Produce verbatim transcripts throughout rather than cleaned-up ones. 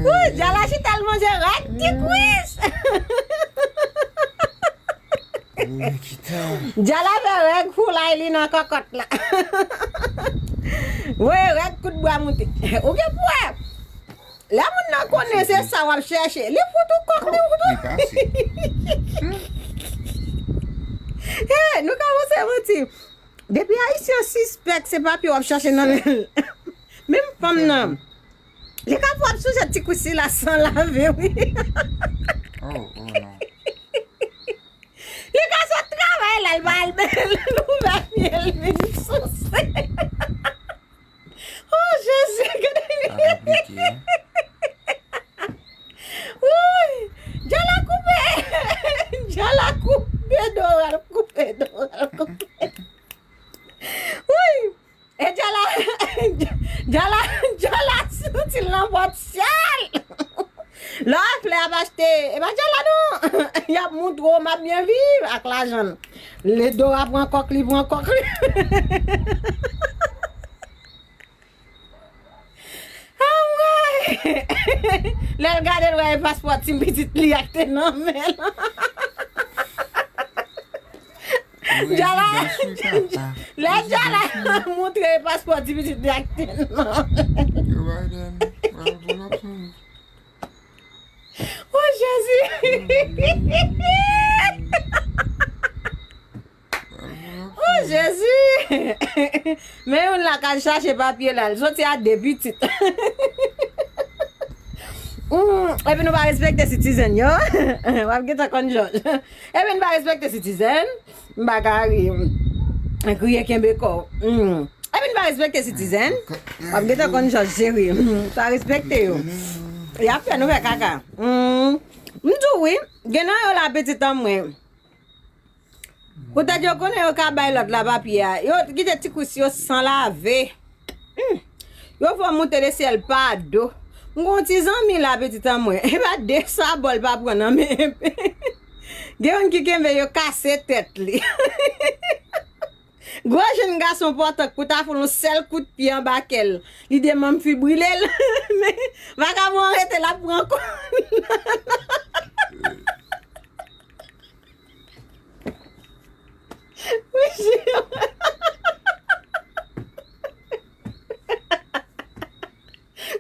Wouy, Djala chita l manje règ ti kwis. Djala fè règ foulay li nan kòkòt la. Woy, règ kout bwa moute. Ou gen pou wè. Lè moun nan konnen se sa w ap chèche, li fout ou kòk, li fout ou. Hey, nou ka panse manti. Depi Ayisyen sispèk, se papye w ap chache nan men l. Menm fanm nan. Li ka fè w ap souse ti kwis sila san lave, wi. Oh, oh non. Li ka sot travay la, l pa al bèl, l ouvè pye l vin souse. Oh, Jezi, gade. Sa konplike, hein? Wouy! Djala koupe! Djala koupe, Dora koupe, Dora koupe. Wouy! E Djala, Djala, Djala santi l nan pòt syèl. Lè w ap flè ap achte, e pa Djala non. Y ap moutre w m ap byen viv ak lajan l. Lè Dora pran kòk li, pran kòk li. Anmwey! Lè l gade l wè e paspò ti pitit li ak te nan men l. Djala, lè Djala moutre paspò ti pitit li ak te nan. Yo Biden, pral pou l ap sonje. Oh, Jezi! Oh, Jezi! Men youn la k al chache papye la, l soti a de pitit. Hmm, epi nou pa respekte citizen yo. W ap gentan konn jòj. Epi nou pa respekte citizen. M pa ka ri. Kriye kenbe kò w. Hmm. Epi nou pa respekte citizen. W ap gentan konn jòj cheri. Hmm. Pa respekte yo. Y ap fè nou fè kaka. Hmm. M di w wi, gen nan yo la pitit an mwen. Poutèt yo konnen yo ka bay lòt la papye a. Yo kite ti kwis yo san lave. Hmm. Yo fè w moute de syèl pa do. M gon ti zanmi la pitit an mwen. E pa de sabò l pa pran nan men. Gen youn ki kenbe yo kase tèt li. Gwo jenn gason pòtan k pou ta fout yon sèl kout pye anba kè l. Li demanm fibrile l. Men vakabon an rete l ap pran kou.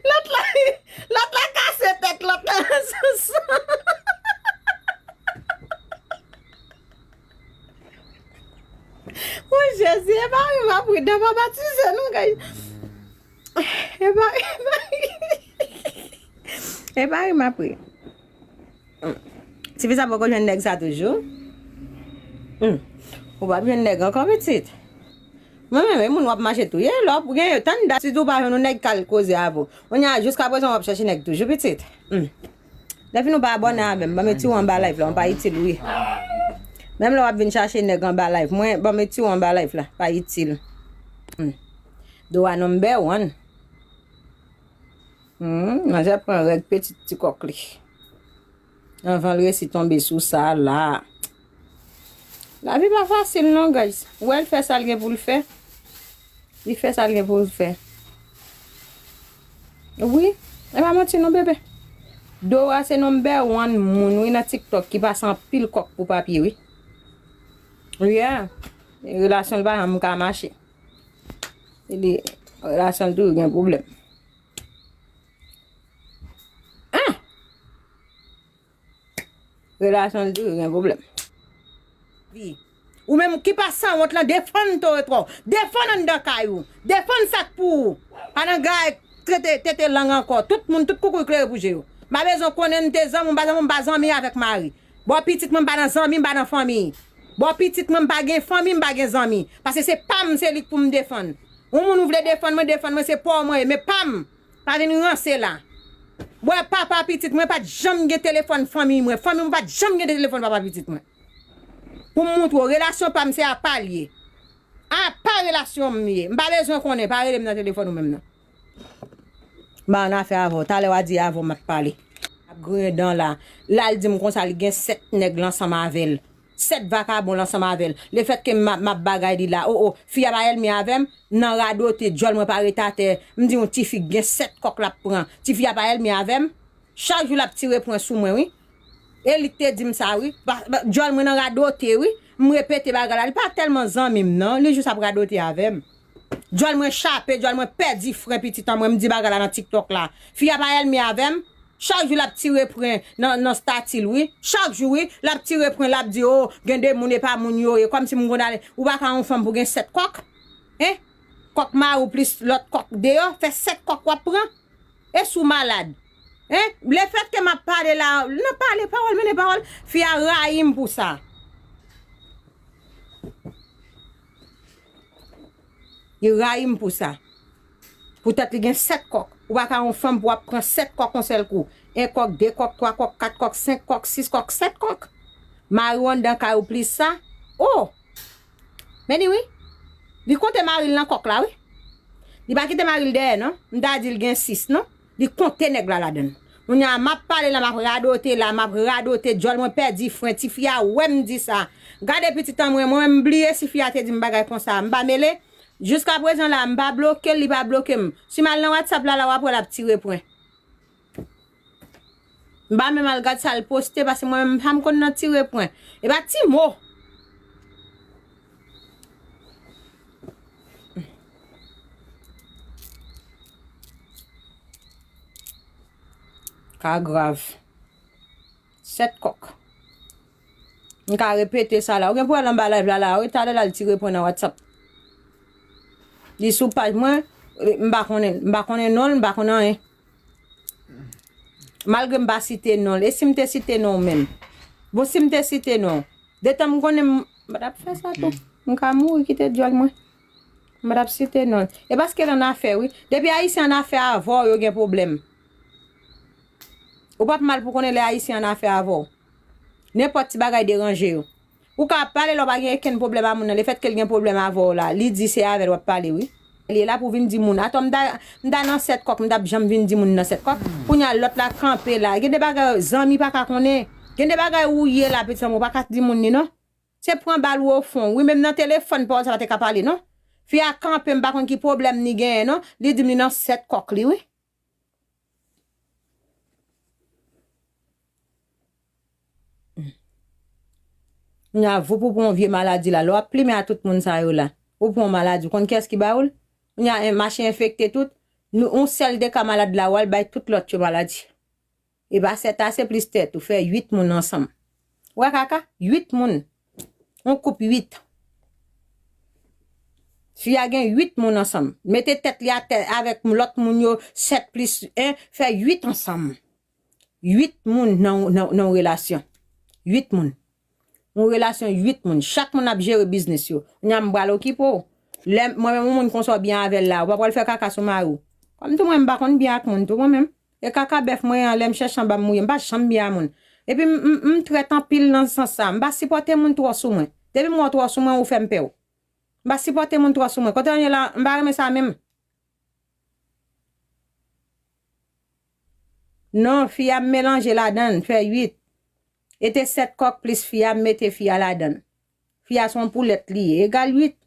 Lòt la, lòt la kase tèt lòt la sou san. Woy, Jezi, e pa ri m ap ri, dan pa batize nou, guys. E pa, e pa ri. E pa ri m ap ri. Hmm. Tifi sa poko jwenn nèg sa toujou. Hmm. Ou p ap jwenn nèg ankò, pitit. Mwen menm, e moun w ap mache touye, lè w ap gen yo tann dat, sitou w pa jwenn yon nèg k al koze avè w. Kounye a, jiskaprezan w ap chèche nèg toujou, pitit. Hmm. Lè fini w pa abòne avè m, ban m retire w anba live la, w pa itil wi. Menm lè w ap vin chache nèg anba live mwen, ban m retire w anba live la, pa itil. Hmm. Dora number one. Hmm, manzè pran règ pitit ti kòk li. Anvan l resi tonbe sou sa la. Lavi pa fasil non, guys. Ou wè l fè sa l gen pou l fè. Li fè sa l gen pou l fè. Wi, e pa manti non, bebe. Dora se number one moun, wi, nan TikTok ki pase anpil kòk pou papye, wi. Yeah. Relasyon l pa janm ka mache. Li, relasyon l toujou gen pwoblèm. Ah! Relasyon l toujou gen pwoblèm. Wi. Ou menm ki pa sanwont lan, defann toretwa w. Defann anndan kay ou. Defann sa k pou ou. Pa nan gay trete, tete lang ankò. Tout moun, tout koukouy klere pou je yo. M pa bezwen konnen n te zanmi, m pa zanmi, m pa zanmi avèk mari. Bò pitit mwen, m pa nan zanmi, m pa nan fanmi. Bò pitit mwen, m pa gen fanmi, m pa gen zanmi. Paske se pa m, se li k pou m defann. Yon moun ou vle defann mwen, defann mwen, se pa w mwen ye, men pa m. Pa vin ranse la. Bwè, papa pitit mwen pa t janm gen telefòn fanmi mwen. Fanmi mwen pa t janm gen telefòn papa pitit mwen. Pou m montre w, relasyon pa m se apa l ye. Apa relasyon m ye. M pa bezwen konnen, pa rele m nan telefòn ou menm nan. M pa annafè avè w. Talè w a di avè w m ap pale. Ap griyen dan la. La l di m konsa li gen sèt nèg l ansanm avè l. sèt vakabon l ansanm avè l. Lefètke m ap, m ap bagay li la. O, o, fi a pa ènmi avè m, nan radote, djòl mwen pa ret atè. M di yon tifi k gen sèt kòk l ap pran. Tifi a pa ènmi avè m. Chak jou l ap tire pwen sou mwen, wi. E li k te di m sa, wi. Pa, pa, djòl mwen nan radote, wi. M repete bagay la. Li pa tèlman zanmi m, non. Li jis ap radote avè m. Djòl mwen chape, djòl mwen pèdi fren pitit an mwen. M di bagay la nan TikTok la. Fi a pa ènmi avè m. Chak jou l ap tire pwen nan, nan stati l, wi. Chak jou, wi. L ap tire pwen, l ap di, o, gen de moun, e pa moun yo ye. Kòmsi m konn ale. Ou pa ka yon fanm pou gen sèt kòk? Hein? Kòk mari w plis lòt kòk deyò. Fè sèt kòk w ap pran. E si w malad? Hein? Lefètke m ap pale la, nan pale pawòl, mennen pawòl, fi a rayi m pou sa. Li rayi m pou sa. Poutèt li gen sèt kòk. Ou pa ka yon fanm pou w ap pran sèt kòk yon sèl kou. En kòk, de kòk, twa kòk, kat kòk, senk kòk, sis kòk, sèt kòk. Mari w anndan kay ou plis sa. O! Men li wi. Li konte mari l nan kòk la wi. Li pa kite mari l dèyè non. M ta di l gen sis non. Li konte nèg la ladan l. Kounye a m ap pale la, m ap radote la, m ap radote, djòl mwen pèdi fren, tifi a wè m di sa. Gade pitit an mwen, mwen menm m bliye si fi a te di m bagay konsa. M pa mele. Jiskaprezan la, m pa bloke l, li pa bloke m. Si m al nan WhatsApp la, la w ap wè l ap tire pwen. M pa menm al gad sa l poste, paske mwen menm m pa m konn nan tire pwen. E pa ti mo. Ka grav. Sèt kòk. M ka repete sa la. Ou gen pou wè l anba live la la. Wi, talè la l tire pwen nan WhatsApp. Li sou paj mwen, m pa konnen, m pa konnen non l, m pa konnen anyen. Malgre m pa site non l. E si m te site non w menm? Bon, si m te site non w, detan m konnen m, m pa t ap fè sa tou. M ka mouri kite djòl mwen. M pa t ap site non l. E paske l annafè wi. Depi Ayisyen annafè avè w, yo gen pwoblèm. Ou p ap mal pou konnen lè Ayisyen annafè avè w. Nenpòt ti bagay deranje yo. Ou ka ap pale lè w pa gen okenn pwoblèm a moun nan. Lefètke l gen pwoblèm avè w la, li di se avè l w ap pale wi. Li la pou vin di moun. Atò m ta, m ta nan sèt kòk, m t ap janm vin di moun nan sèt kòk. Kounye a lòt la kanpe la. Gen de bagay zanmi pa ka konnen. Gen de bagay ou ye la, pitit zanmi, ou pa ka di moun li non. Se pran bal ou ofon. Wi, menm nan telefòn, pawòl sa pa te ka pale non. Fi a kanpe, m pa konn ki pwoblèm li genyen non. Li di m li nan sèt kòk li wi. Kounye a, voup ou pran yon vye maladi la. Lè w ap plimen a tout moun sa yo la, ou pran yon maladi. Ou konn kiyès ki ba ou l? Kounye a, en, mache enfekte tout. Nou, yon sèl de ka malad la, w al bay tout lòt yo maladi. E pa sèt ase plis tèt ou, fè uit moun ansanm. Ou wè kaka? Uit moun. Yon koup uit. Fi a gen uit moun ansanm. Mete tèt li atè avèk lòt moun yo, sèt plis en, fè uit ansanm. Uit moun nan, nan, nan yon relasyon. Uit moun. Yon relasyon uit moun. Chak moun ap jere biznis yo. Kounye a m pral okipe w. Lè mwen menm yon moun konsa w byen avè l la, ou pa pral fè kaka sou mari w. Kòm tou mwen m pa konn byen ak moun tou mwen menm. E kaka bèf mwen an, lè m chèche anba m mouye, m pa janm byen a moun. Epi m, m, m trèt anpil nan sans sa. M pa sipòte moun twò sou mwen. Depi m wè w twò sou mwen, ou fè m pè w. M pa sipòte moun twò sou mwen. Kote w ye la, m pa renmen sa menm. Non, fi a m melanje ladan l, fè uit. E te sèt kòk plis fi a, m mete fi a ladan l. Fi a se yon poulèt li ye, egal uit.